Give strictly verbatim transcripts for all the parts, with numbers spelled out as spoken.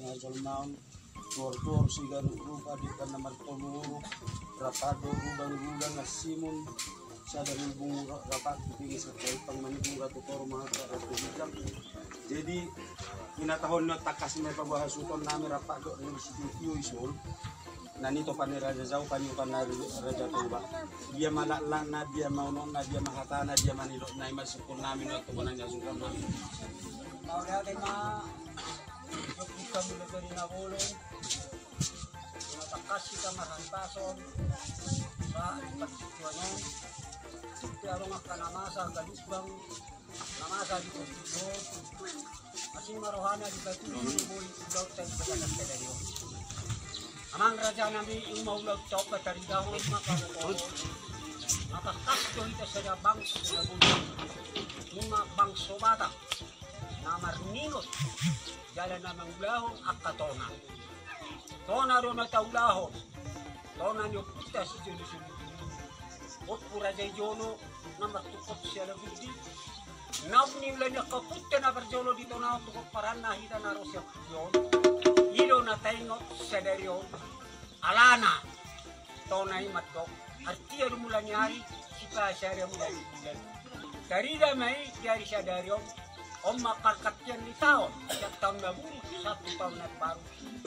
Jolma on, tuor-tuor siganup rupa, di angka na martolu uruk, rap do rubang-rubang, na simun sada rubung, rap tu pinggan sada ripang, manungkun rap tu toru, mangalap rap tu ginjang. Jadi, inatahon ni on tangkas ma i paboa hasuhuton nami, rap do rap sitio-tio i son. Na nitopan ni Raja Jau, panyopan ni Raja Toba. Dia ma laklakna, dia ma unokna, dia ma hatana, dia ma nidokna, i ma sungkun nami, na tu bona ni hasuhuton nami. Mauliate ma. Jokka mula jadi na bolon. Nunga tangkas hita marhahipason. Ba, di partingkian on. Tung pe adong angka na masa, angka lubang. Na masa di portibi on. Asing ma rohana di batu ni boi ulaonta di bagasan sadari on. Amang raja nami, ima ulaonta on pataridahon ma pangkon. Na tangkas do hita sada bangso, sada bangso. Nunga bangso Batak. Na marningot jala na mangulahon angka tona. Tona do na taulahon. Tona ni ompunta sijolo-jolo. Ompu Raja i Jolo na martungkot siala gundi. Naung niula ni angka ompunta na parjolo di tona on tu pomparanna hita na ro sian on. I do na taingot sadari on. Alana tona i mandok, artia do mula ni ari, sipasada mula ni bulan. Tarida ma i di ari sadari on. On ma pargantian ni taon, sian taon na buruk sahat tu taon na imbaru.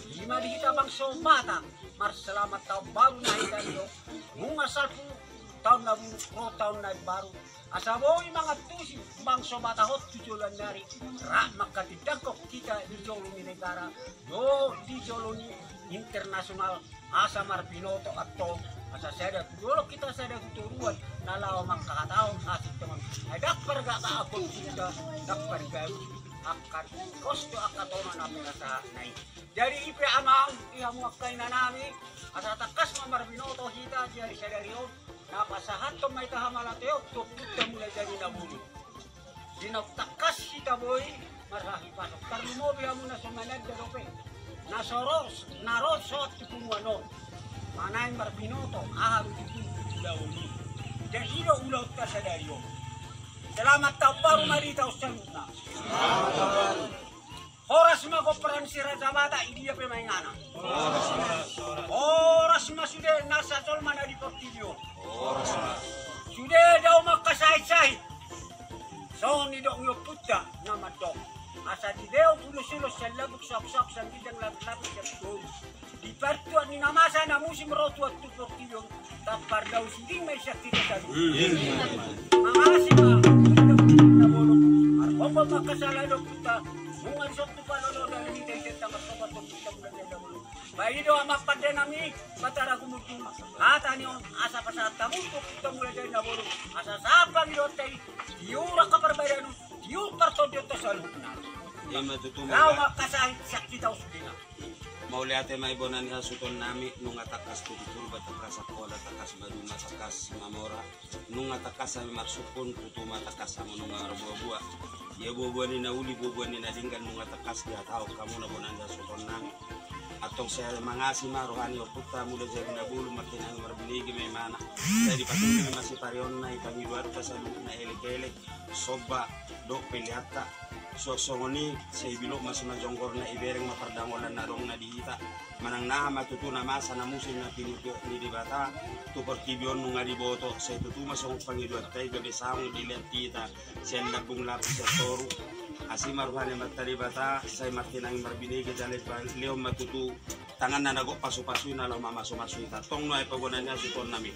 I ma di hita bangso Batak, marselamat taon baru na hita didok. Nunga salpu taon na buruk, ro taon na imbaru. Asa boi mangantusi bangso Batak on tu joloan ni ari, rap mangkatindangkon hita di jolo ni negara dohot di jolo ni internasional, asa marbinoto antong, asa sada tu dolok hita, sada tu toruan, na laho mangkahatahon hasintongan. Ai ndang pargagaon hita, ndang pargagaon angka pos dohot angka tona na pinasahatna i. Jadi i pe amang, di hamu angka inanami, asa tangkas ma marbinoto hita di ari sadari on, na pasahathon ma hita hamauliateon tu ompunta Mulajadi Nabolon. Di naung tangkas hita boi marhahipason, tarlumobi hamu na so mananda dope, na so ro, na ro sahat tu punguan on, manang marbinoto aha do di punguan on. Jadi i do ulaonta sadari on. Selamat taon baru ma di hita on saluhutna. Horas ma gomparan si Raja Batak, i dia pe ma ingana. Horas ma sude nasa jolma na di portibi on. Sude dao mangkasahit-sahit. Songon nidok ni ompunta na mandok, asa dilehon ulos-ulos sian lambung saok-saok, sian ginjang lapis-lapis, sian toru. Di partuat ni na masa na musim ro tuat tu portibi on, tampar dao siding ma i sian hita saluhutna. Mangasi ma. Marhombo ma angka sala ni ompunta. Nunga dison tu parlodoan ni hita, hita marsogot tu ompunta Mulajadi Nabolon. Ba i do amang pande nami, Batara Gumundul, hata ni on asa pasahat hamu tu ompunta Mulajadi Nabolon, asa sahat pangidoanta i, tiur angka parbadiaon, tiur partondionta saluhutna. Ima tutu. Laho mangkasahit sian hita on sudena. Mauliate ma i bona ni hasuhuton nami, nunga tangkas tutu Purba, tangkas Angkola, tangkas Maduma, tangkas Mamora. Nunga tangkas hami marsungkun, tutu ma tangkas hamu nunga marboa-boa. Ia boa-boa ni na uli, boa-boa ni na denggan, nunga tangkas dihatahon hamu na bona ni hasuhuton nami. Antong sai mangasi ma roha ni ompunta Mulajadi Nabolon, martinangi marbinege ma imana. Sai dipatunduti ma siparionna, i pangidoanta saluhutna elek-elek, somba dohot peleanta. Suang songon i, sai bilok ma simanjonggorna, ibereng ma pardangolan na adong na di hita. Manang naha ma tutu na masa na musim na pinungka ni Debata tu portibi on nunga diboto, sai tutu ma songon pangidoanta i gabe saong dilehon hita sian lambung lapis sian toru. Asi ma roha ni Amanta Debata, sai martinangi marbinege jala lehon ma tutu tanganna na gok pasu-pasu i na laho mamasu-masu hita. Antong nuaeng pe bona ni hasuhuton nami,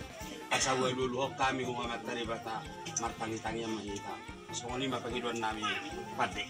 asa hualu-aluhon hami tu Amanta Debata, martangi-tangian ma hita. Songon i ma pangidoan nami, pande.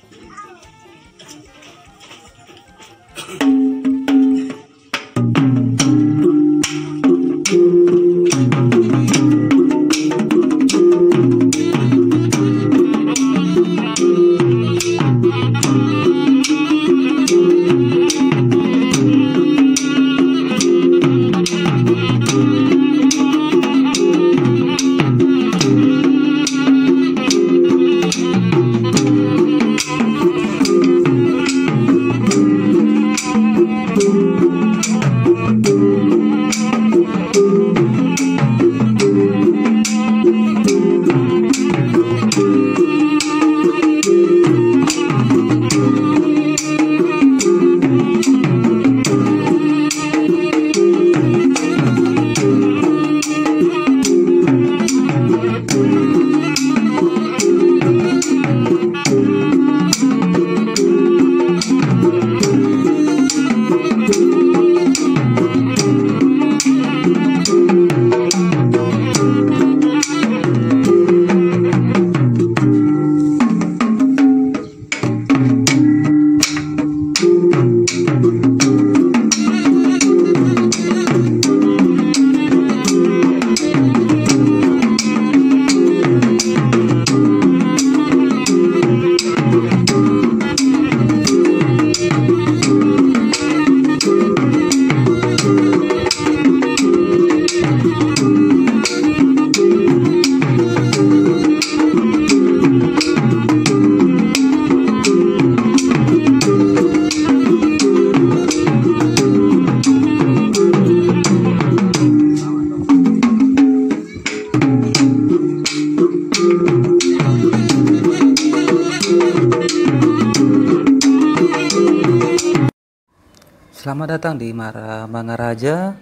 Selamat datang di Mara Mangaraja.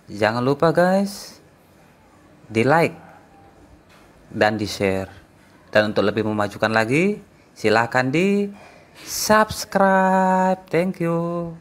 Jangan lupa guys, di like dan di share. Dan untuk lebih memajukan lagi, silahkan di subscribe. Thank you.